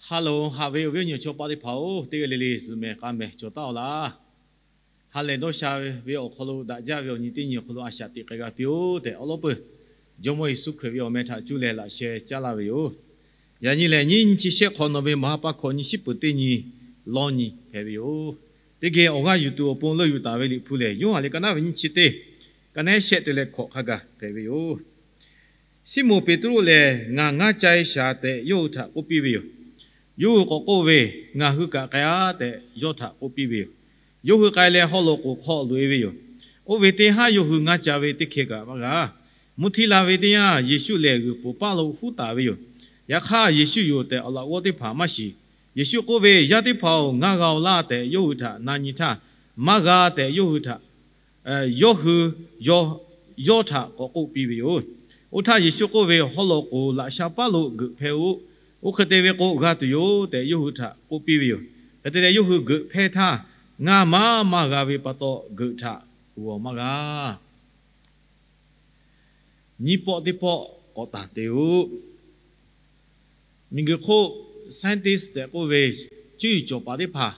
Ha loˬ, haꞈ ve awˬ viˉ awˬ nyi awˬ chawˇ paˆ teˇ hpaˍ-oˬ, teˇ g'aˇ le le zuhꞈ mehˍ k'a mehˍ cawˬ taˍ-oˬ laˇ. Ha lehˬ dawˇ sha ve awˬ hk'aw lo daꞈ jaˇ ve awˬ nyi teˇ nyi awˬ hk'aw lo a shaꞈ teꞈ k'ai g'a piˇ-oˬ tehꞈ, awˉ lawˉ peuˬ Jawˇmawˇ Yeˍsuˆ Hkriꞈ ve awˬ meh htaꞈ cuˇ leh laꞈ sheh caˉ laˇ ve yoˬ. Yaꞈ nyi lehˬ, nyiˇ nyi chi shehˆ hk'awꞈ nawˬ ve maˍ ha pa hkawꞈ nyi shiˉ peuˬ teˇ nyi lawˇ nyi hpehꞈ ve yoˬ. Teˇ geh awˬ g'aˇ yuˬ tuˬ awˬ pon leuˆ yuˬ taˍ ve Liꞈ hpu lehˬ, Yoˇhanˬ liꞈ ka naˉ ve nyiˇ chi teˇ, ka naˉ shehˆ te leh hkawꞈ hk'a gaˬ hpehꞈ ve yoˬ. Siˉmonˍ Peˍtruˆ lehˬ, Ngaˬ ngaˇ ca e shaˍ tehꞈ yawˇ hui htaꞈ k'oˆ piˇ ve yoˬ. Yawˇ hui k'awꞈ k'oˆ ve, Ngaˬ hui kaꞈ k'ai-a tehꞈ yawˇ htaꞈ k'oˆ piˇ ve yoˬ. Yawˇ hui k'ai leh haw loꞈ k'oˍ hk'aw loꞈ-e ve yoˬ. Oˇ ve teˇ haˉ yawˇ hui ngaˇ ca ve teˇ hkeh kaꞈ maˇ g'a. Mvuhˇ htiˇ la ve teˇ yanˇ, Yeˍsuˆ lehˬ g'uiˬ pfuhˍ paˇ lo huˉ taˍ ve yoˬ. Yaꞈ hk'aˇ, Yeˍsuˆ yoˬ tehꞈ awˬ laꞈ g'awˇ teˇ hpaˍ maˇ shiˍ. Yeˍsuˆ k'oˆ ve, Yaˇ teˇ hpaˍ-oˬ, ngaˇ g'a-oˬ laˇ tehꞈ yawˇ hui htaꞈ na nyi htaˇ, Maˇ g'a tehꞈ yawˇ hui htaꞈ yawˇ hui yawˇ htaꞈ k'awꞈ k'oˆ piˇ ve yoˬ. Oˇ htaˇ Yeˍsuˆ k'oˆ ve, Haw loꞈ k'oˍ laꞈ sha paˉ lo geuꞈ hpehˇ-oˆ. Oˇ hk'e te ve k'o, g'a tuˬ yoˬ tehꞈ yawˇ hui htaꞈ k'oˆ piˇ ve yoˬ. Hk'e te leh, yawˇ hui geuꞈ hpehˇ htaˇ, ngaˇ maˇ maˇ g'a ve pa taw, geuꞈ htaꞈ g'awˬ maˇ g'a. Nyiˇ pawˆ teˇ pawˆ k'awꞈ tanˬ te-oˆ. Miˬguiˬ hk'oˆ scientist tehꞈ k'oˆ ve cuˇ yiˍ cawˬ paˍ teˇ hpaˍ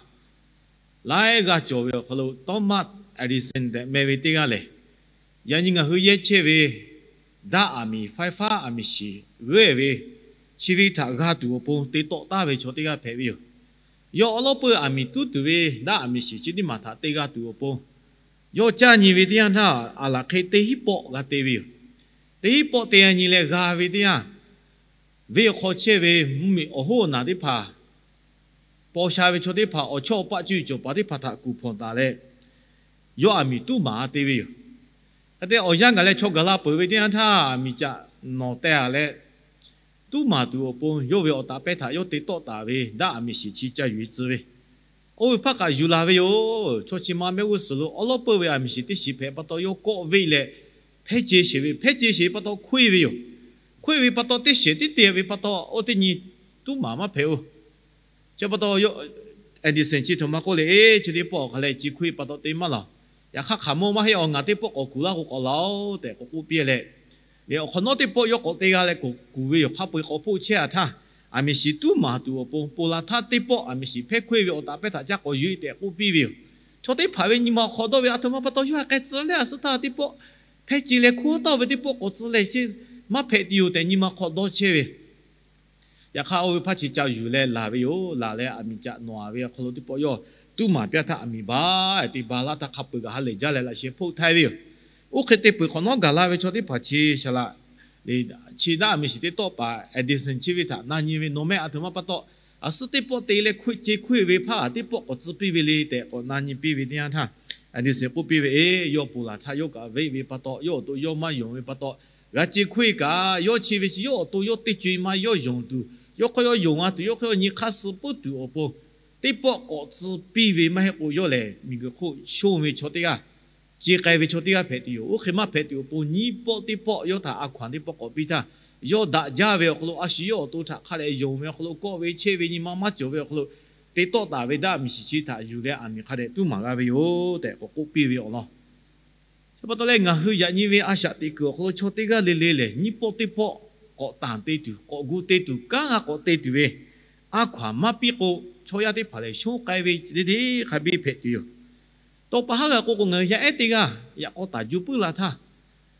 laiˉ g'aˇ cawˬ ve awˬ hk'aw lo, Thomas Edison tehꞈ meh ve teˇ g'aˇ lehˬ, yaꞈ nyi ngaˬ hui yehˇ chehˇ ve daˇ aˬ miˍ, ไฟฟ้า aˬ miˍ shiˍ g'euˆ-e ve chi ve htaꞈ g'a tuˬ awˬ pon te tawˆ taˍ ve chaw teˇ g'aˇ hpehꞈ ve yoˬ. Yawˇ awˉ lawˉ peuˬ aˬ miˍ tuˉ tuˬ ve daˇ aˬ miˍ shiˍ chi teˇ maˬ htaꞈ te g'a tuˬ awˬ pon, yawˇ caˇ nyi ve teˇ yanˇ htaˇ, aˬ laˬ hk'e teˇ hinˉ pawˆ g'a te ve yoˬ. Teˇ hinˉ pawˆ te nyi leh g'a ve teˇ yanˇ, venˇ awˬ hk'aw chehˇ ve mvuhˇmiˬ awˬ hoˉ awˬ naˬ teˇ hpaˍ, paw sha ve chaw teˇ hpaˍ, awˬ chawˇ awˬ paˆ cuˇ yiˍ cawˬ paˍ teˇ hpaˍ htaꞈ kuˬ hpawnˬ taˍ leh, yawˇ aˬ miˍ tuˉ maˍ-a te ve yoˬ. Hk'e te awˬ yanˇ gaˬ leh chaw gaˬ la peuˬ ve teˇ yanˇ htaˇ, aˬ miˍ caꞈ nawˬ teh-a leh, tuˉ maˍ tuˬ awˬ pon yawˇ ve awˬ taꞈ pehˇ htaꞈ yawˇ te tawˆ taˍ ve daˇ aˬ miˍ shiˍ chi ca yuˬ-e tcuh ve, oˇ ve hpaˇ kaꞈ yuˬ laˬ ve yoˬ. Chaw chi ma mehˆ g'uˇ suhˍ lo awˉ lawˉ peuˬ ve aˬ miˍ shiˍ teˇ shiˍ hpehꞈ pa taw yawˇ kawˆ ve leh, hpehˇ ce sheˍ ve, hpehˇ ce sheˍ ve pa taw hkoˇ-e ve yoˬ. Hkoˇ-e ve pa taw teˇ shehˍ tiˉ te ve pa taw, oˇ teˇ nyi tuˉ maˍ maˇ hpehꞈ-oˬ. Chi pa taw, Edison chi htaꞈ ma k'oˆ leh, Eˬ, chi teˇ pawˆ awˬ hk'aˬ lehˬ, ci hkoˇ-e pa taw te maˇ laˬ. Yaꞈ hk'aˇ, hk'aˬ mawˇ maˇ heˆ, awˬ ngaˬ teˇ pawˆ k'awꞈ kuˬ laˇ k'o k'awꞈ laˬ-oˬ tehꞈ k'awꞈ k'oˆ piˇ leh, leh awˬ hk'awꞈ nawˉ teˇ pawˆ yawˇ k'awꞈ te g'a leh k'awꞈ kuˬ ve yoˬ. Hk'a peu-eˬ k'awꞈ hpoˆ chehˇ-a htaˇ, aˬ miˍ shiˍ tuˉ maˍ tuˬ awˬ pon, ponˬ laˬ htaˇ teˇ pawˆ aˬ miˍ shiˍ hpehˇ hkoˇ-e ve awˬ taꞈ pehˇ htaꞈ caˇ k'awꞈ yuˬ-e tehꞈ k'oˆ piˇ ve yoˬ. Chaw teˇ hpaˍ ve nyi ma awˬ hk'aw dawˇ ve, A htoꞈ ma pa taw yawˇ hk'aˬ hk'e tcuh leh a suh htaˇ teˇ pawˆ hpehˇ ce leh hkoˇ tawˆ ve teˇ pawˆ k'awꞈ tcuh leh, maˇ hpehꞈ tuˬ yoˬ tehꞈ nyi ma hk'aw dawˇ chehˇ ve. Yaꞈ hk'aˇ, oˇ ve hpaˇ chi ca yuˬ leh laˬ ve yoˬ. Laˬ leh aˬ miˍ caꞈ nawˬ-a ve awˬ hk'aw lo teˇ pawˆ yawˇ tuˉ maˍ piˇ htaˇ, aˬ miˍ baˬ te baˬ laˇ htaˇ, hk'a peu-eˬ kaꞈ ha lehˬ jaˇ leh laꞈ sheh hpoˆ htaiˇ ve yoˬ. Oˇ hk'e te peuˬ hk'awꞈ nawˉ gaˬ la ve chaw teˇ hpaˍ chi shaˍ laꞈ le, chi daˇ aˬ miˍ shiˍ te tawˆ paˍ Edison chi ve htaꞈ na nyi ve, Nawˬ meh a htoꞈ ma pa taw, a suhˉ teˇ pawˆ te leh hkoˇ ce hkoˇ-e ve hpaˇ teˇ pawˆ k'awꞈ tcuh piˇ ve le tehꞈ k'awꞈ na nyi piˇ ve teˇ yanˇ htaˇ, Edison k'oˆ piˇ ve, Eˬ, yawˇ ponˬ laˬ htaˇ yawˇ kaꞈ venˇ ve pa taw, yawˇ awˬ to yawˇ maˇ yonˍ ve pa taw, g'a ce hkoˇ-e kaꞈ, yawˇ chi ve chi yawˇ awˬ to yawˇ teˇ co-e maˇ yawˇ yonˍ tuˬ, yawˇ hk'aw yawˇ yonˍ-a tuˬ, yawˇ hk'aw yawˇ nyi hk'aˇ suh puiˉ tuˬ awˬ pon teˇ pawˆ k'awꞈ tcuh piˇ ve maˇ heˆ k'o, yawˇ lehˬ miˬguiˬ hk'oˆ shonˇ ve chaw teˇ g'aˇ, ce k'ai ve chaw teˇ g'aˇ hpehꞈ tuˬ yoˬ. Oˇ hk'e maˇ hpehꞈ tuˬ awˬ pon, nyiˇ pawˆ teˇ pawˆ yawˇ htaꞈ a hkaw-anˬ teˇ pawˆ k'awꞈ piˇ htaˇ, yawˇ daꞈ jaˇ ve awˬ hk'aw lo a shu yawˇ awˬ to htaꞈ hk'a dehꞈ yonˍ ve awˬ hk'aw lo, kawˆ ve chehˇ ve nyi ma maˇ cawˬ ve awˬ hk'aw lo te tawˆ taˍ ve daˇ aˬ miˍ shiˍ chi htaꞈ yuˬ leh aˬ miˍ hk'a dehꞈ tuˉ maˍ g'a ve yoˬ tehꞈ k'awꞈ k'oˆ piˇ ve awˬ lawn. Chi pa taw leh, ngaˬ hui yaꞈ nyi ve a shaꞈ teꞈ kuiˬ awˬ hk'aw lo chaw teˇ g'aˇ le le lehˬ, nyiˇ pawˆ teˇ pawˆ k'awꞈ tanˬ te tuˬ, k'awꞈ gu te tuˬ, kanˉ g'a k'awꞈ te tuˬ ve a hkaw-anˬ maˇ piˇ k'o, chaw yaˇ teˇ hpaˍ lehˬ shonˉ k'ai ve le le hk'a biˇ hpehꞈ tuˬ yoˬ. Tawˇ pa haˉ g'a k'o k'o, ngaˬ hui yaˇ ehˉ teˇ g'aˇ yaꞈ k'aw taˍ juˇ puiˉ la htaˇ,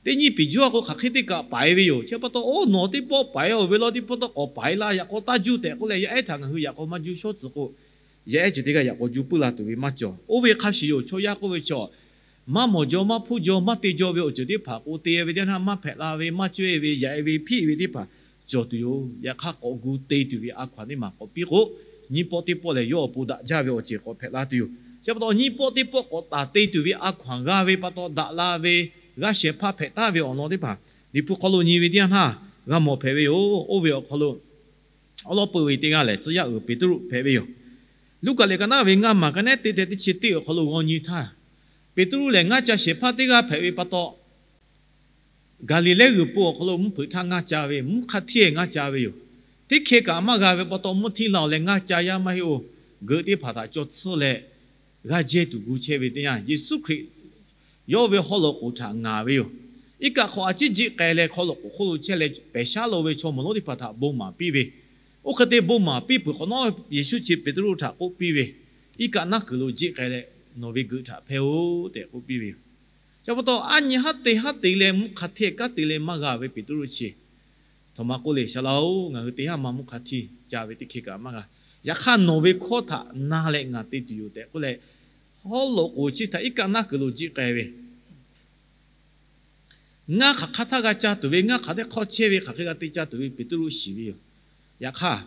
teˇ nyiˇ piˍ juˇ a k'o hk'aˬ hk'e teˇ kaꞈ paiˍ ve yoˬ. Chi pa taw, Oˇ, nawˬ teˇ pawˆ paiˍ-oˬ ve law, teˇ pawˆ tawˇ k'awꞈ paiˍ laˇ, yaꞈ k'aw taˇ juˇ tehꞈ k'oˆ leh, yaˇ ehˉ htaꞈ ngaˬ hui yaꞈ k'aw maˇ juˇ shawˉ tcuh k'o, yaˇ ehˉ ceuˬ teˇ g'aˇ yaꞈ k'aw juˇ puiˉ la tuˬ ve maˇ cawˬ. Oˇ ve hk'a shuˍ yoˬ. Chaw yaˇ k'oˆ ve chaw, maˇ mawˬ jaw, maˇ hpuˇ jaw, maˇ te jaw ve awˬ ceuˬ teˇ hpaˍ k'o, te ve teˇ yanˇ maˇ hpehꞈ la ve, maˇ cawˇ-e ve, yaꞈ-e ve, hpiˆ ve teˇ hpaˍ cawˬ tuˬ yoˬ. Yaꞈ hk'aˇ, k'awꞈ gu te tuˬ ve a hkaw-anˬ teˇ maˬ k'awꞈ piˇ k'o, nyiˇ pawˆ teˇ pawˆ lehˬ, yawˇ awˬ pon daꞈ jaˇ ve awˬ ceuˬ k'awꞈ hpehꞈ la tuˬ yoˬ. Chi pa taw, nyiˇ pawˆ teˇ pawˆ k'awꞈ tanˬ te tuˬ ve a hkaw-anˬ g'a ve pa taw, daꞈ la ve g'aˇ shehˍ hpaˇ hpehꞈ taˍ ve awˬ lawn teˇ hpaˍ Liꞈ hpu hk'aw lo nyi ve teˇ yanˇ htaˇ g'a mawˬ hpehꞈ ve yoˬ. Oˇ ve awˬ hk'aw lo awˉ lawˉ peuˬ ve teˇ g'aˇ lehˬ, tcuh yaˇ uiˍ Peˍtruˆ hpehꞈ ve yoˬ. Luˉkaꞈ liꞈ ka naˉ ve ngaˇ maˬ ka nehˉ teˇ tehꞈ teˇ chi teˇ awˬ hk'aw lo g'aw nyi htaˇ, Peˍtruˆ lehˬ ngaˇ ca shehˍ hpaˇ teˇ g'aˇ hpehꞈ ve pa taw, Gaˍliˍlehˇ g'uiˬ po awˬ hk'aw lo mvuhˇ hpeuꞈ htaˇ ngaˇ ca ve, mvuhˇ hk'a hteˇ ngaˇ ca ve yoˬ. Teˇ hkeh kaꞈ maˇ g'a ve pa taw, mvuhˇ htiˇ la-oˬ leh ngaˇ ca yaˇ maˇ heˆ-oˬ. Geuꞈ teˇ hpaˍ htaꞈ caw tsuhˇ leh g'aˇ jehˇ tuˬ gu chehˇ ve teˇ yanˇ, Yeˍsuˆ Hkriꞈ yawˇ ve haw loꞈ k'oˍ htaꞈ ngaˍ ve yoˬ. Iˉ kaˆ hk'aw a ciˉ jiˆ k'ai leh, haw loꞈ k'oˍ hk'oˆ lo chehˇ leh pehˬ shaˉ lo ve chaw mawˬ lonˉ teˇ hpaˍ htaꞈ bon maˍ piˇ ve, Oˇ hk'e te bon maˍ piˇ peuˬ hk'awꞈ nawˉ, Yeˍsuˆ chi Peˍtruˆ htaꞈ k'oˆ piˇ ve, Iˉ kaˆ naˉ kuiˬ lo jiˆ k'ai leh nawˬ ve geuꞈ htaꞈ hpehˇ-oˆ tehꞈ k'oˆ piˇ ve yoˬ. Chi pa taw, a nyi haˉ te haˉ te leh mvuhˇ hk'a hteˇ kanˉ te leh maˇ g'a ve Peˍtruˆ chi, htaꞈ ma k'oˆ le, Saˍ laꞈ-oˬ, ngaˬ hui teˇ haˉ ma mvuhˇ hk'a hteˇ ca ve teˇ hkeh kaꞈ maˇ g'a. Yaꞈ hk'aˇ nawˬ ve hkawˇ htaꞈ na leh ngaˬ te tuˬ yoˬ tehꞈ k'oˆ leh, haw loꞈ k'oˍ chi htaꞈ iˉ kaˆ naˉ kuiˬ lo jiˆ k'ai ve. Ngaˇ hk'aˬ hk'aˇ htaˇ g'a ca tuˬ ve, ngaˇ hk'aˬ teˇ hk'awˇ chehˇ ve hk'aˬ hk'e g'a te ca tuˬ ve Peˍtruˆ shiˍ ve yoˬ. Yaꞈ hk'aˇ,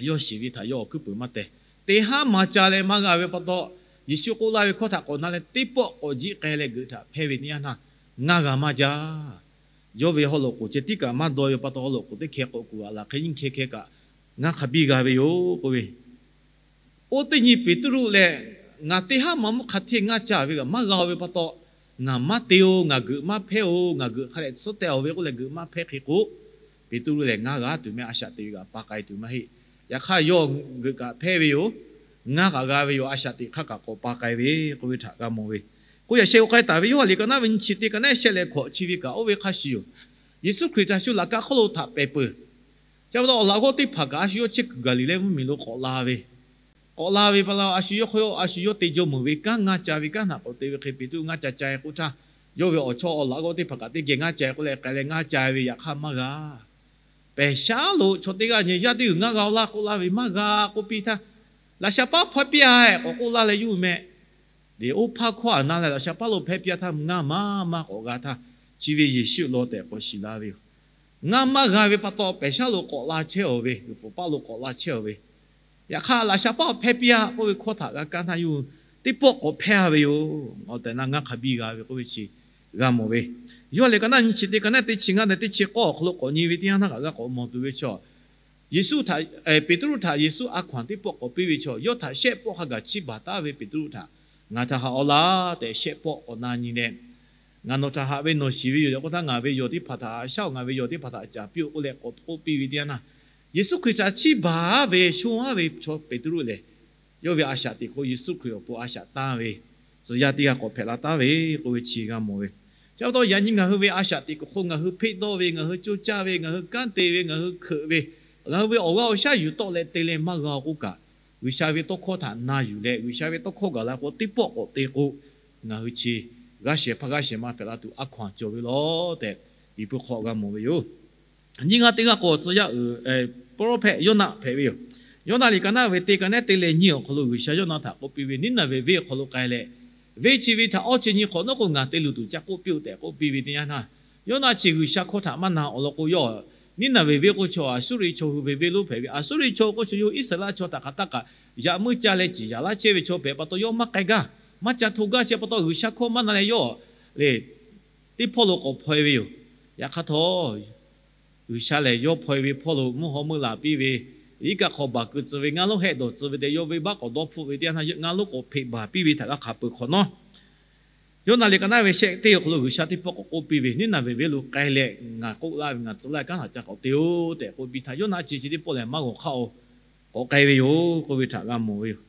yawˇ shiˍ ve htaꞈ yawˇ awˬ hkuiˉ puiˍ maˇ teh. Teˇ haˉ ma ca leh maˇ g'a ve pa taw, Yeˍsuˆ k'oˆ laˇ ve hkawˇ htaꞈ k'awꞈ na leh teˇ pawˆ k'awꞈ jiˆ k'ai leh geuꞈ htaꞈ hpehˇ ve teˇ yanˇ htaˇ, ngaˇ g'a maˇ jaˇ. Yawˇ ve haw loꞈ k'oˍ ceh tiˉ kaꞈ maˇ dawˇ ve pa taw, haw loꞈ k'oˍ teˇ hkeh k'awꞈ kuˬ a laˬ hk'e nyiˇ hkeh hkeh kaꞈ ngaˇ hk'a biˇ g'a ve yoˬ k'oˆ ve. Oˇ teˇ nyi Peˍtruˆ lehˬ, Ngaˬ teˇ haˉ ma mvuhˇ hk'a hteˇ ngaˇ ca ve kaꞈ maˇ g'a-oˬ ve pa taw, ngaˬ maˇ te-oˬ, ngaˬ geuꞈ maˇ hpehˇ-oˬ, ngaˬ geuꞈ hk'a lehꞈ tsuhˇ teh-oˬ ve k'oˆ leh geuꞈ maˇ hpehˇ hk'e k'o, Peˍtruˆ lehˬ ngaˇ g'a tuˬ meh a shaꞈ teꞈ ve kaꞈ pa k'ai tuˬ maˇ heˆ. Yaꞈ hk'aˇ yawˇ geuꞈ kaꞈ hpehˇ ve yoˬ. Ngaˇ kaꞈ g'a ve yoˬ. A shaꞈ teꞈ hk'aˇ kaꞈ k'awꞈ pa k'ai ve k'oˆ ve htaꞈ g'a mawˬ ve. K'o yaꞈ sheh k'ai taˍ ve Yoˇhanˬ liꞈ ka naˉ ve nyi chi teˇ ka naˉ shehˆ leh hkawꞈ chi ve kaꞈ oˇ ve hk'a shuˍ yoˬ. Yeˍsuˆ Hkriꞈ htaꞈ shu laꞈ ka hk'oˆ lo htaꞈ pehˍ peuˬ. Chi pa taw awˬ laꞈ g'awˇ teˇ hpaˍ kaꞈ a shu yawˇ chehˇ kuiˬ Gaˍliˍlehˇ mvuhˇmiˬ lo k'awꞈ la ve, k'awꞈ la ve pa taw, a shu yawˇ hk'aw a shu yawˇ te jaw meuˍ ve kanˉ ngaˇ ca ve kanˉ htaꞈ k'awꞈ te ve hk'e, Peˍtruˆ ngaˇ ca ca-e k'oˆ htaˇ, yawˇ ve awˬ chawˇ awˬ laꞈ g'awˇ teˇ hpaˍ kaꞈ teˇ geh ngaˇ ca-e k'oˆ leh k'ai leh ngaˇ ca ve, yaꞈ hk'aˇ maˇ g'a. Pehˬ shaˉ lo chaw teˇ g'aˇ nyi yaˇ teˇ g'uiˬ ngaˇ g'a-oˬ laˇ k'oˆ laˇ ve maˇ g'a k'oˆ piˇ htaˇ, Laꞈ sha paˉ hpehˇ piˇ-a-ehˍ k'awꞈ k'oˆ laˇ leh yuˬ meh. Teꞈ oˇ hpaˇ hkawˇ a na leh laꞈ sha paˉ lo hpehˇ piˇ-a htaˇ ngaˇ maˇ maˇ k'awꞈ g'a htaˇ, chi ve Yeˍsuˆ law tehꞈ k'awꞈ shiˍ la ve yoˬ. Ngaˇ maˇ g'a ve pa taw pehˬ shaˉ lo k'awꞈ la chehˇ-oˬ ve, g'uiˬ pfuhˍ paˇ lo k'awꞈ la chehˇ-oˬ ve, yaꞈ hk'aˇ laꞈ sha paˉ hpehˇ piˇ-a k'oˆ ve hkawˇ htaꞈ g'a kaˇ htaˇ yuˬ teˇ pawˆ k'awꞈ hpehˇ-a ve yoˬ. Awˬ tehˬ na ngaˇ hk'a biˇ g'a ve k'oˆ ve chi g'a mawˬ ve. Yoˇhanˬ liꞈ ka naˉ nyi chi teˇ ka naˉ teˇ chi ngaˇ leh teˇ chi k'awˇ awˬ hk'aw lo k'awꞈ nyi ve teˇ yanˇ htaˇ kaꞈ g'a k'awꞈ mawˬ tuˬ ve chaw, Yeˍsuˆ htaꞈ, Peˍtruˆ htaꞈ Yeˍsuˆ a hkaw-anˬ teˇ pawˆ k'awꞈ piˇ ve chaw, yawˇ htaꞈ shehˆ pawˆ hk'a gaˬ chiˇ baˬ taˉ ve Peˍtruˆ htaꞈ, Ngaˬ htaꞈ haꞈ-aw laˇ tehꞈ shehˆ pawˆ k'awꞈ na nyi leh, Ngaˬ nawˬ htaꞈ haꞈ ve nawˬ shiˍ ve yoˬ tehꞈ k'oˆ htaˇ, Ngaˬ ve yawˬ teˇ hpaˍ htaꞈ haꞈ shaˉ-oˬ, ngaˬ ve yawˬ teˇ hpaˍ htaꞈ caˍ piˇ-oˆ k'oˆ leh k'awꞈ k'oˆ piˇ ve teˇ yanˇ htaˇ, Yeˍsuˆ Hkriꞈ htaꞈ chiˇ baˬ ve shonˇ aˉ ve chaw Peˍtruˆ lehˬ, yawˇ ve a shaꞈ teꞈ hk'o Yeˍsuˆ Hkriꞈ awˬ pon a shaꞈ tanˇ ve tcuh yaˇ teˇ g'aˇ k'awꞈ hpehꞈ la taˉ ve k'oˆ ve chi g'a mawˬ ve. Chi pa taw yaꞈ nyi ngaˬ hui ve a shaꞈ teꞈ kuiˬ hk'o ngaˬ hui hpeˆ dawˇ ve, ngaˬ hui coˇ caˇ ve, ngaˬ hui kanˉ te ve, ngaˬ hui hkeuꞈ ve, ngaˬ hui ve awˬ g'aˇ awˬ shaˉ yuˬ tawˆ leh te leh maˇ g'a-oˬ k'oˆ kaꞈ, G'uiˬsha ve tawˇ hkawˇ htaꞈ na yuˬ leh G'uiˬsha ve tawˇ hkawˇ gaˬ la k'o teˇ pawˆ k'awꞈ te k'o, ngaˬ hui chi g'aˇ shehˍ hpaˇ g'aˇ shehˍ ma hpehꞈ la tuˬ a hkaw-anˬ cawˬ ve law tehꞈ, Liꞈ hpu hk'aw g'a mawˬ ve yoˬ. Nyiˇ g'aˇ teˇ g'aˇ k'o tcuh yaˇ uiˍ, prophet Yoˇnaˆ hpehꞈ ve yoˬ. Yoˇnaˆ liꞈ ka naˉ ve teˇ ka naˉ te leh nyiˇ awˬ hk'aw lo G'uiˬsha Yoˇnaˆ htaꞈ k'oˆ piˇ ve, Niˉnaˍveˍ venˇ awˬ hk'aw lo k'ai leh, venˇ chi ve htaꞈ awˇ chi nyi hk'awꞈ nawˉ k'o ngaˬ te luˬ tuˬ ca k'oˆ piˇ-oˆ tehꞈ k'oˆ piˇ ve teˇ yanˇ htaˇ, Yoˇnaˆ chi G'uiˬsha hkawˇ htaꞈ maˇ na awˬ lawn k'o, yawˇ Niˉnaˍveˍ venˇ k'o chaw Aˍsuˇriˆ chaw hui ve venˇ lonˉ hpehꞈ ve, Aˍsuˇriˆ chaw k'o chaw yawˇ Iˉsaˍreˍlaˆ chaw htaꞈ hk'aˬ htaˇ kaꞈ yaꞈ muiˉ caˇ leh ciˍ yaˍ laˇ chehˇ ve chaw hpehꞈ pa taw yawˇ maˇ k'ai gaˇ, maˇ ca hto gaˇ. Chi pa taw G'uiˬsha hkawˇ maˇ na leh yawˇ lehˬ teˇ hpawˇ lo k'awꞈ hpaw-e ve yoˬ. Yaꞈ hk'aˇ htawˇ, G'uiˬsha lehˬ yawˇ hpaw-e ve hpawˇ lo mvuhˇ haw meuˆ laˬ piˇ ve, iˉ kaˆ hk'aw baˬ keu tcuh ve, ngaˇ lonˉ hehˆ dawˬ tcuh ve tehꞈ yawˇ venˇbaˆ k'awꞈ dawˇ hpfuhˆ ve teˇ yanˇ htaˇ ngaˇ lonˉ k'awꞈ hpeꞈ baˬ piˇ ve htaꞈ g'a hk'aˬ peuˬ hk'awꞈ nawˉ, Yoˇnaˆ liꞈ ka naˉ ve shehˆ teˇ awˬ hk'aw lo G'uiˬsha teˇ pawˆ k'awꞈ k'oˆ piˇ ve, Niˉnaˍveˍ venˇ lo k'ai leh ngaˬ k'oˆ laˇ ve ngaˬ tcuh laˇ ve kanˉ htaꞈ ca k'awꞈ te-oˆ tehꞈ k'oˆ piˇ htaˇ, Yoˇnaˆ chi chi teˇ pawˆ lehˬ maˇ g'awˬ hk'aˇ-oˬ, k'awꞈ k'ai ve yoˬ k'oˆ ve htaꞈ g'a mawˬ ve yoˬ.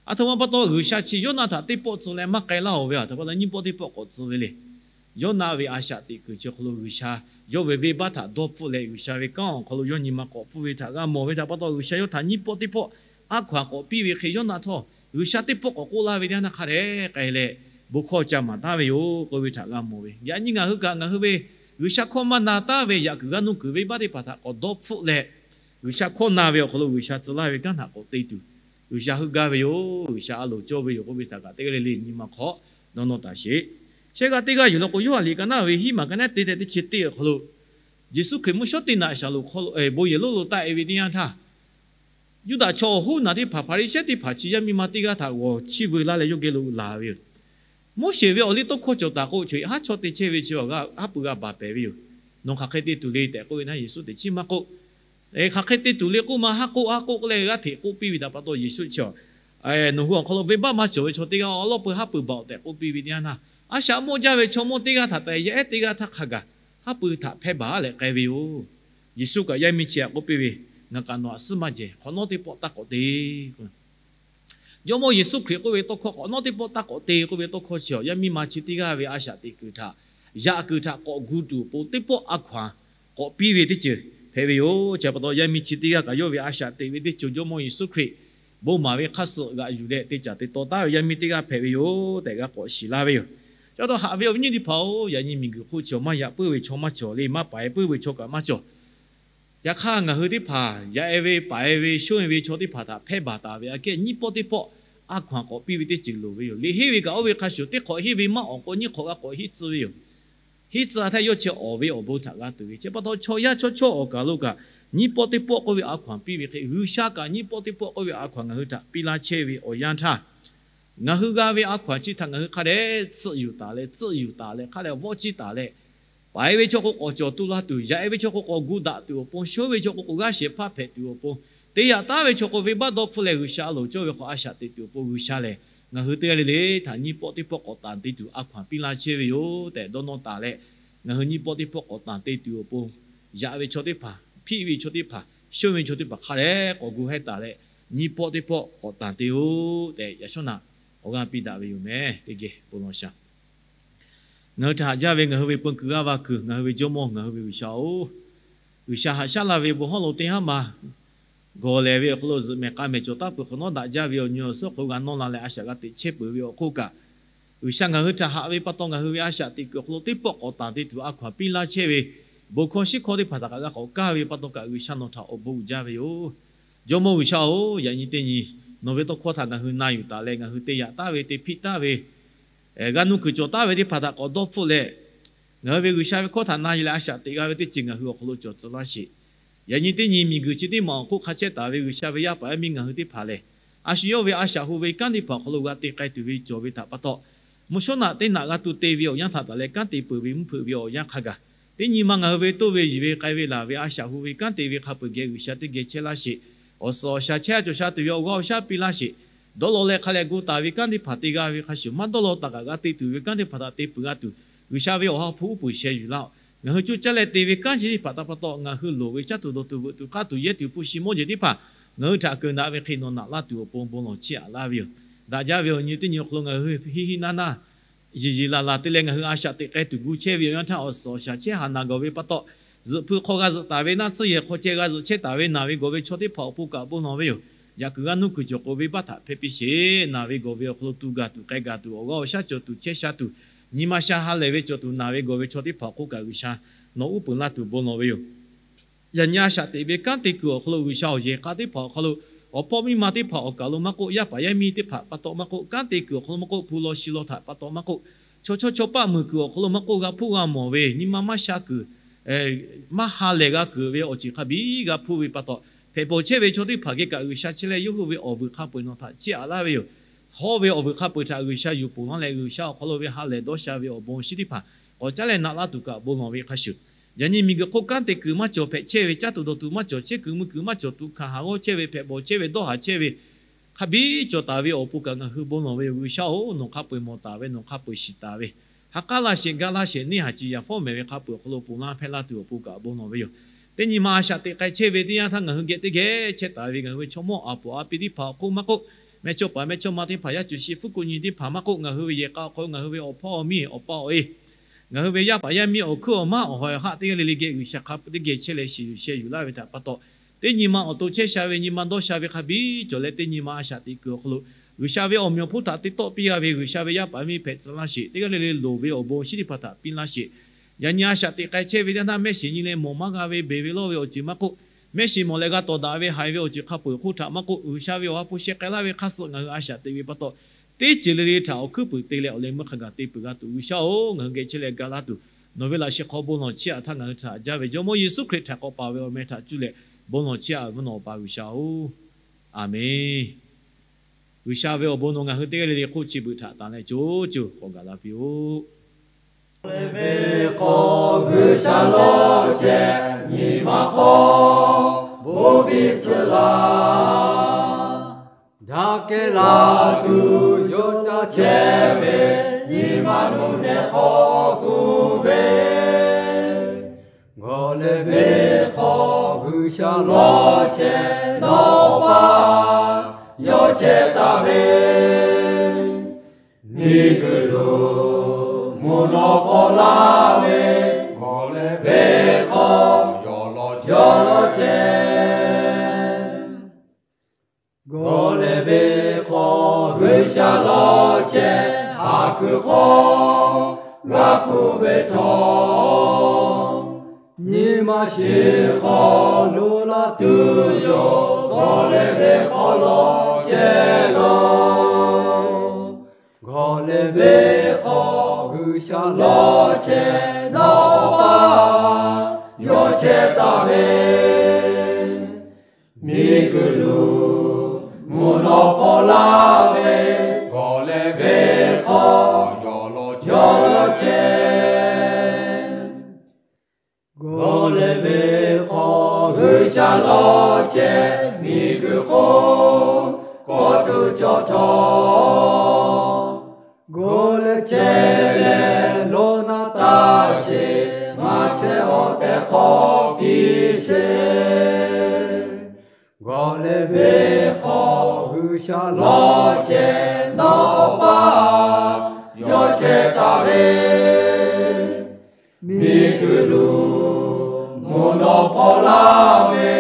Aˬ htoꞈ ma pa taw G'uiˬsha chi Yoˇnaˆ htaꞈ teˇ pawˆ tcuh leh maˇ k'ai laˇ-oˬ ve, aˬ htoꞈ pa taw nyiˇ pawˆ teˇ pawˆ k'awꞈ tcuh ve le. Yoˇnaˆ ve a shaꞈ teꞈ kuiˬ chi awˬ hk'aw lo G'uiˬsha yawˇ ve venˇbaˆ htaꞈ dawˇ hpfuhˆ leh G'uiˬsha ve kanˉ awˬ hk'aw lo yawˇ nyi ma k'awꞈ hpfuhˆ ve htaꞈ g'a mawˬ ve htaꞈ pa taw, G'uiˬsha yawˇ htaꞈ nyiˇ pawˆ teˇ pawˆ a hkaw-anˬ k'awꞈ piˇ ve hk'e, Yoˇnaˆ htawˇ G'uiˬsha teˇ pawˆ k'awꞈ k'oˆ laˇ ve teˇ yanˇ htaˇ hk'a dehꞈ k'ai leh bon hkawˇ ca maˍ taˉ ve yoˬ k'oˆ ve htaꞈ g'a mawˬ ve. Yaꞈ nyi ngaˬ hui kaꞈ ngaˬ hui ve G'uiˬsha hkawˇ maˇ na taˉ ve yaꞈ kuiˬ g'aˇ nuˇ kuiˬ venˇbaˆ teˇ hpaˍ htaꞈ k'awꞈ dawˇ hpfuhˆ leh, G'uiˬsha hkawˇ na ve awˬ hk'aw lo G'uiˬsha tcuh laˇ ve kanˉ htaꞈ k'awꞈ te tuˬ, G'uiˬsha heuˆ gaˇ ve yoˬ, G'uiˬsha a loˍ cawˇ ve yoˬ k'oˆ ve htaꞈ kaꞈ teˇ g'aˇ le le nyi ma hk'aw dawˇ nawˇ taˍ sheˍ. Shehˆ g'aˇ teˇ g'aˇ yuˬ law k'o, Yoˇhanˬ liꞈ ka naˉ ve hiˉ maˬ ka naˉ te tehꞈ teˇ chi teˇ awˬ hk'aw lo, Yeˍsuˆ Hkriꞈ mvuhˇ shawˉ teˇ naꞈ shaˍ lo hk'aw lo bon yehˬ lonˉ lo taˆ-e ve teˇ yanˇ htaˇ, Yuˇdaꞈ chaw awˬ hoˉ naˬ teˇ hpaˍ, Hpaˍriˍsehˇ teˇ hpaˍ chi yaˇ miˇ ma teˇ g'aˇ htaꞈ g'awˬ chiˇ veu laˇ leh yawˇ geh lo laˬ ve yoˬ. Moˉseˍ ve awˬ liˇ tawˇ hkawˇ cawˬ taˍ k'o, chaw-e haˉ chaw te chehˇ ve chi awˬ g'aˇ haˉ pui g'a baˬ pehˍ ve yoˬ. Nawˬ hk'aˬ hk'e te tuˬ le tehꞈ k'oˆ ve htaˇ, Yeˍsuˆ teꞈ chiˇ maˇ k'oˆ, Hk'aˬ hk'e te tuˬ le k'oˆ ma, haˉ k'oˆ haˉ k'oˆ k'oˆ leh g'aˇ hteꞈ k'oˆ piˇ ve htaꞈ pa taw, Yeˍsuˆ chi, Nawˬ hui awˬ hk'aw lo venˇbaˆ maˇ cawˬ ve chaw teˇ g'aˇ awˉ lawˉ peu haˉ pui baˬ-oꞈ tehꞈ k'oˆ piˇ ve teˇ yanˇ htaˇ, a shaꞈ mawˇ jaˇ ve chaw mawˇ teˇ g'aˇ htaꞈ tehꞈ yaˇ ehˉ teˇ g'aˇ htaˇ hk'a gaˬ haˉ pui htaꞈ hpehˇ baˬ leh k'ai ve yoˬ. Yeˍsuˆ kaꞈ yaˇ miˇ chi htaꞈ k'oˆ piˇ ve, Ngaˬ kaꞈ nawˬ htaꞈ suhˉ maˇ jehˬ, hk'awꞈ nawˉ teˇ pawˆ taˇ k'awꞈ te. Jawˇmawˇ Yeˍsuˆ Hkriꞈ k'oˆ ve tawˇ hkawˇ hk'awꞈ nawˉ teˇ pawˆ taˇ k'awꞈ te k'oˆ ve tawˇ hkawˇ chi awˬ yaˇ miˇ ma chi teˇ g'aˇ ve a shaꞈ teꞈ kuiˬ htaꞈ, yaꞈ kuiˬ htaꞈ k'awꞈ gu tuˬ awˬ pon teˇ pawˆ a hkaw-anˬ k'awꞈ piˇ ve teˇ ceuˬ, hpehꞈ ve yoˬ. Chi pa taw, yaˇ miˇ chi teˇ g'aˇ kaꞈ yawˇ ve a shaꞈ teꞈ ve teˇ ceuˬ Jawˇmawˇ Yeˍsuˆ Hkriꞈ bon maˍ ve hk'aˇ suh g'aꞈ yuˬ leh te caˍ te taw taˉ ve yaˇ miˇ teˇ g'aˇ hpehꞈ ve yoˬ tehꞈ g'a k'awꞈ shiˍ laˇ ve yoˬ. Chi pa taw, haꞈ ve awˬ viˉ nyi teˇ hpaˍ-oˬ, yaꞈ nyi miˬguiˬ hk'oˆ chi maˇ yaꞈ puiˉ ve chaw maˇ cawˬ le, maˇ paiˍ puiˉ ve chaw kaꞈ maˇ cawˬ. Yaꞈ hk'aˇ, ngaˬ hui teˇ hpaˍ yaꞈ-e ve, paiˍ ve, shonˇ-e ve chaw teˇ hpaˍ htaꞈ hpehˇ baˬ taˍ ve aꞈ kehˉ, nyiˇ pawˆ teˇ pawˆ a hkaw-anˬ k'awꞈ piˇ ve teˇ ceuˬ loˍ ve yoˬ. Liꞈ henˇ ve kaꞈ oˇ ve hk'a shuˍ, teˇ hk'awꞈ henˇ ve maˇ awˍ k'o, nyiˇ hk'awꞈ g'a k'awꞈ henˇ tcuh ve yoˬ. Henˇ tcuh-a htaˇ, yawˇ chi awˍ ve awˬ bon htaꞈ g'a tuˬ ve. Chi pa taw, chaw yaˇ chaw chawˇ awˬ kaˬ lo kaꞈ, nyiˇ pawˆ teˇ pawˆ k'oˆ ve a hkaw-anˬ piˇ ve hk'e, G'uiˬsha kaꞈ nyiˇ pawˆ teˇ pawˆ k'oˆ ve a hkaw-anˬ ngaˬ hui htaꞈ piˇ laˇ chehˇ ve awˬ yanˇ htaˇ, ngaˬ hui g'a ve a hkaw-anˬ chi htaꞈ ngaˬ hui hk'a dehꞈ tsuhˆ yuˬ taˍ leh, tsuhˆ yuˬ taˍ leh, hk'a dehꞈ vawˆ ciˇ taˍ leh, paiˍ ve chaw k'o k'awꞈ cawˬ tu la tuˬ, yaꞈ-e ve chaw k'o k'awꞈ gu daꞈ tuˬ awˬ pon, shonˇ ve chaw k'o k'awꞈ g'aˇ shehˍ hpaˇ hpehꞈ tuˬ awˬ pon, te yaꞈ taˉ ve chaw k'o venˇbaˆ dawˇ hpfuhˆ leh G'uiˬsha a loˍ cawˇ ve hk'aw a shaꞈ teꞈ tuˬ awˬ pon, G'uiˬsha lehˬ ngaˬ hui teˇ g'aˇ le le htaꞈ nyiˇ pawˆ teˇ pawˆ k'awꞈ tanˬ te tuˬ a hkaw-anˬ piˇ laˇ chehˇ ve yoˬ tehꞈ dawˇ nawˇ taˍ leh, ngaˬ hui nyiˇ pawˆ teˇ pawˆ k'awꞈ tanˬ te tuˬ awˬ pon, yaꞈ ve chaw teˇ hpaˍ, hpiˆ ve chaw teˇ hpaˍ, shonˇ ve chaw teˇ hpaˍ hk'a dehꞈ k'awꞈ gu hehˉ taˍ leh, nyiˇ pawˆ teˇ pawˆ k'awꞈ tanˬ te-oˬ tehꞈ, yaꞈ shawˉ naꞈ awˬ g'aˇ piˇ daꞈ ve yoˬ meh. Teˇ geh bon lawˬ shaˍ. Ngaˬ hui htaꞈ haꞈ jaˇ ve ngaˬ hui ve peun kuiˬ g'aˇ va kuiˬ, ngaˬ hui ve Jawˇmawˇ, ngaˬ hui ve G'uiˬsha-oˬ, G'uiˬsha haꞈ shaˉ la ve bon hawˉ lo teˇ haˉ ma gawˬ lehˬ ve awˬ hk'aw lo zuhꞈ mehˍ k'a mehˍ cawˬ taˉ peuˬ hk'awꞈ nawˉ daꞈ jaˇ ve awˬ nyi awˬ suhˉ hk'aw lo g'a nawˇ la leh a shaꞈ g'a teꞈ chehˇ peuˬ ve awˬ hk'oˆ kaꞈ, G'uiˬsha ngaˬ hui htaꞈ haꞈ ve pa taw, ngaˬ hui ve a shaꞈ teꞈ kuiˬ awˬ hk'aw lo teˇ pawˆ k'awꞈ tanˬ te tuˬ a hkaw-anˬ piˇ laˇ chehˇ ve, bon hkawˇ shiˉ hkawˇ teˇ hpaˍ htaꞈ kaꞈ g'a k'awꞈ kaˇ ve pa taw kaꞈ, G'uiˬsha nawˬ htaꞈ awˬ bon uiˍ jaˇ ve yoˬ. Jawˇmawˇ G'uiˬsha-oˬ, yaꞈ nyi teˇ nyi nawˬ ve tawˇ hkawˇ htaꞈ ngaˬ hui na yuˬ taˍ leh, ngaˬ hui te yaꞈ taˉ ve, te hpiˆ taˉ ve, g'a nuˇ kuiˬ cawˬ taˉ ve teˇ hpaˍ htaꞈ k'awꞈ dawˇ hpfuhˆ leh, ngaˬ hui ve G'uiˬsha ve hkawˇ htaꞈ na yuˬ leh a shaꞈ teꞈ g'a ve teˇ ceuˬ ngaˬ hui awˬ hk'aw lo cawˬ tcuh laˇ sheˍ. Yaꞈ nyi teˇ nyi miˬguiˬ chi teˇ maˬ awˬ hk'oˆ hk'a chehˇ taˍ ve G'uiˬsha ve yaˇ paˍ yaˇ miˇ ngaˬ hui teˇ hpaˍ lehˬ, a shu yawˇ ve a shaꞈ hu ve kanˉ teˇ hpaˍ awˬ hk'aw lo g'a te k'ai tuˬ ve cawˬ ve htaꞈ pa taw, mvuhˇ shawˉ naꞈ teˇ naꞈ g'a tu te ve awˬ yanˇ htaꞈ taˍ leh kanˉ te peuˬ ve mvuhˇ hpeuꞈ ve awˬ yanˇ hk'a gaˬ, teˇ nyi ma ngaˬ hui ve toˇ ve yiˬ ve k'ai ve laˬ ve a shaꞈ hu ve kanˉ te ve hk'a peu-eˬ geh G'uiˬsha teˇ geh chehˇ laˇ sheˍ. Awˬ suhˍ awˬ shaˍ chehˇ a cawˬ sha tuˬ ve awˬ g'aˇ awˬ shaˉ piˇ laˇ sheˍ. Dawˇ law leh hk'a leh gu taˍ ve kanˉ teˇ hpaˍ te g'a ve hk'a shuˍ, maˇ dawˇ law taˍ kaꞈ g'a te tuˬ ve kanˉ teˇ hpaˍ htaꞈ te peuˬ g'a tuˬ, G'uiˬsha ve awˬ ha hpu uˉ peunˍ sheh yuˬ laˇ-oˆ. Ngaˬ hui cuˇ caˇ leh te ve kanˉ chi teˇ hpaˍ htaꞈ pa taw, ngaˬ hui loˍ ve caˇ tuˬ dawˬ tuˬ veuꞈ tuˬ k'aˇ tuˬ yehˇ tuˬ hpu shi mawˇ jeˬ teˇ hpaˍ ngaˬ hui htaꞈ keunˍ daꞈ ve hk'e nawˬ naꞈ laˇ tuˬ awˬ pon bon lawˬ chiˇ aꞈ laˇ ve yoˬ. Daꞈ jaˇ ve awˬ nyi teˇ nyi awˬ hk'aw lo ngaˬ hui hiˆ hiˆ naˇ naˇ, yiˬ yiˬ laˬ laˬ te leh ngaˬ hui a shaꞈ teꞈ k'ai tuˬ gu chehˇ ve awˬ yanˇ htaˇ, awˬ suhˍ awˬ shaˍ chehˇ haˍ naˬ gawˬ ve pa taw, zuhꞈ hpui hk'aw g'a zuhꞈ taˍ ve, naˆ tsuhˇ yehˬ hk'aw ceh g'a zuhꞈ chehˇ taˍ ve naˬ ve gawˬ ve chaw teˇ hpaˍ awˬ pon kaꞈ bon lawˬ ve yoˬ. Yaꞈ kuiˬ g'a nuˇ kuiˬ cawˬ k'o, venˇbaˆ htaꞈ hpehˇ piˇ sheˍ. Naˬ ve gawˬ ve awˬ hk'aw lo tu gaˬ tuˬ k'ai gaˬ tuˬ, awˬ g'aˇ awˬ shaˉ cawˬ tuˬ chehˇ sha tuˬ, nyi ma sha ha lehˬ ve cawˬ tuˬ naˬ ve gawˬ ve chaw teˇ hpaˍ awˬ hk'oˆ kaꞈ G'uiˬsha nawˬ uˉ peunˍ laˇ tuˬ bon lawˬ ve yoˬ. Yaꞈ nyi a shaꞈ teꞈ ve kanˉ te kuiˬ awˬ hk'aw lo G'uiˬsha awˬ yehˬ k'a teˇ hpaˍ awˬ hk'aw lo, awˬ hpawˇ miˇ ma teˇ hpaˍ awˬ kaˬ lo maˇ k'oˆ, yaˇ paˍ yaˇ miˇ teˇ hpaˍ pa taw maˇ k'oˆ, kanˉ te kuiˬ awˬ hk'aw lo maˇ k'oˆ, hpu law shi law htaꞈ pa taw maˇ k'oˆ, chaw chawˇ chawˇ paˆ muiˬ kuiˬ awˬ hk'aw lo maˇ k'oˆ, g'a hpuˇ g'a mawˬ ve nyi ma maˇ sha kuiˬ, maˇ ha lehˬ g'a kuiˬ ve awˬ ceuˬ hk'a biˉ g'a hpuˇ ve pa taw, hpehꞈ bawˬ chehˇ ve chaw teˇ hpaˍ geh kaꞈ G'uiˬsha chehˇ leh yawˇ hui ve awˬ vuiˬ hk'a peu-eˬ nawˬ htaꞈ chiˇ aꞈ laˇ ve yoˬ. Hawˇ ve awˬ vuiˬ hk'a peu-eˬ htaꞈ G'uiˬsha yuˬ ponˬ laˇ leh, G'uiˬsha awˬ hk'aw lo ve ha lehˬ dawˇ sha ve awˬ bon shinˉ teˇ hpaˍ k'awꞈ caˉ leh naꞈ laˇ tuˬ kaꞈ bon lawˬ ve hk'a shuˍ, yaꞈ nyi miˬguiˬ hk'oˆ kanˉ te kuiˬ maˇ cawˬ hpehꞈ chehˇ ve, caˇ tuˬ dawˬ tuˬ maˇ cawˬ, chehˇ kuiˬ mui kuiˬ maˇ cawˬ, tuꞈ hkanˍ haˍ g'awˇ chehˇ ve, hpehꞈ bawˬ chehˇ ve, dawˇ haˍ chehˇ ve, hk'a biˉ cawˬ taˍ ve awˬ pon kaꞈ ngaˬ hui bon lawˬ ve yoˬ. G'uiˬsha-oˬ, nawˬ hk'a peu-eˬ mawˬ taˍ ve, nawˬ hk'a peu-eˬ shiˍ taˍ ve, ha k'aˉ laˇ sheˍ, gaˇ laˇ sheˍ, neˇ haˍ ciˍ yaˍ fawˉ mehˍ ve hk'a peu-eˬ awˬ hk'aw lo ponˬ laˇ hpehˇ laˇ tuˬ awˬ pon kaꞈ bon lawˬ ve yoˬ. Teˇ nyi ma a shaꞈ teꞈ k'ai chehˇ ve teˇ yanˇ htaˇ, ngaˬ hui geh teˇ geh chehˇ taˍ ve ngaˬ hui ve chaw mawˇ aˬ poˍ aꞈ pi teˇ hpaˍ awˬ hk'oˆ maˇ k'oˆ, mehˇchawˇ paˍ mehˇchawˇma teˇ hpaˍ, yaˇ cuˬ shi fuˉ kuˆ nyi teˇ hpaˍ maˇ k'oˆ, ngaˬ hui ve yehˬ k'a awˬ hk'aw lo ngaˬ hui ve awˬ hpawˇ awˬ miˇ awˬ pa awˬ e, ngaˬ hui ve yaˇ paˍ yaˇ miˇ awˬ hkuiˉ awˬ maˉ awˬ hawˍ awˬ haˆ teˇ g'aˇ le le geh G'uiˬsha hk'a peu-eˬ teˇ geh chehˇ leh shiˍ yuˬ sheh yuˬ laˇ ve htaꞈ pa taw, teˇ nyi ma awˬ to chehˇ sha ve nyi ma dawˇ sha ve hk'a biˉ cawˬ leh, teˇ nyi ma a shaꞈ teꞈ kuiˬ awˬ hk'aw lo G'uiˬsha ve awˬ meꞈ awˬ hponˇ htaꞈ te tawˆ piˇ g'a ve, G'uiˬsha ve yaˇ paˍ miˇ hpehꞈ tcuh laˇ sheˍ. Teˇ g'aˇ le le loˍ ve awˬ bon shinˉ teˇ hpaˍ htaꞈ piˇ laˇ sheˍ. Yaꞈ nyi a shaꞈ teꞈ k'ai chehˇ ve teˇ yanˇ htaˇ, mehˆ shiˍ nyi leh mawˬ maˇ g'a ve beˬ ve lawˇ ve awˬ ceuˬ maˇ k'oˆ, mehˆ shiˍ mawˬ leh g'a tawˍ daꞈ ve haiˬ ve awˬ ceuˬ hk'a peu-eˬ hk'oˆ htaꞈ maˇ k'oˆ, G'uiˬsha ve awˬ ha hpu sheh k'ai laˇ ve hk'aˇ suh ngaˬ hui a shaꞈ teꞈ ve pa taw, teˇ ceuˬ le le htaꞈ awˬ hkuiˉ puiˍ te leh awˬ leh meuˇ hk'a gaˬ te peuˬ g'a tuˬ, G'uiˬsha-oˬ, ngaˬ hui geh chehˇ leh ga laˇ tuˬ, nawˬ ve laꞈ sheh hk'aw bon lawˬ chiˇ aꞈ htaˇ ngaˬ hui htaꞈ jaˇ ve Jawˇmawˇ Yeˍsuˆ Hkriꞈ htaꞈ k'awꞈ paˍ ve awˬ meh htaꞈ cuˇ leh bon lawˬ chiˇ aꞈ ve nawˬ Awˬ pa G'uiˬsha-oˬ, Aˍmenˍ. G'uiˬsha ve awˬ bon nawˬ ngaˬ hui teˇ g'aˇ le le hk'oˆ chi beuꞈ htaꞈ tanˍ leh co co k'awꞈ gaˬ la piˇ-oˆ. Ve hk'aw G'uiˬsha lawˇ chehˇ nyi ma hk'aw bon biˇ tcuh laˇ. Daꞈ kehˬ la tuˬ yawˇ caˇ chehˇ ve nyi ma nuˇ nehˬ hk'aw kuˬ ve, gawˬ leh ve hk'aw G'uiˬsha lawˇ chehˇ nawˬ pa yawˇ chehˇ taˍ ve, miˬguiˬ lo mvuhˇ naw k'awꞈ laˇ ve, gawˬ leh ve hk'aw yawˇ lawˇ yawˇ law chehˇ. Gawˬ lehˬ ve hk'aw G'uiˬsha law chehˇ, haˍ kuiˬ hk'aw g'a hpuˇ ve htawˇ, nyi ma shiˍ hk'aw lo laˇ tuˬ yoˬ. Gawˬ lehˬ ve hk'aw law chehˇ law. Gawˬ lehˬ ve hk'aw G'uiˬsha law chehˇ, nawˬ paˇ yawˇ chehˇ taˍ ve, miˬguiˬ lo mvuhˇ naw paw laˇ ve, gawˬ lehˬ ve hk'aw yawˇ law yawˇ law chehˇ. Gawˬ lehˬ ve hk'aw G'uiˬsha law chehˇ, miˬguiˬ hk'oˆ kawˆ tuˬ cawˬ htawˇ, gawˬ lehˬ chehˇ leh lawˬ naˆ taˇ sheˍ, maˇ chehˇ awˬ tehˬ hk'awꞈ piˇ sheˍ. Gawˬ lehˬ ve hk'aw G'uiˬsha law chehˇ, nawˬ paˇ yawˇ chehˇ taˍ ve, miˬguiˬ lo mvuhˇ naw paw laˇ ve,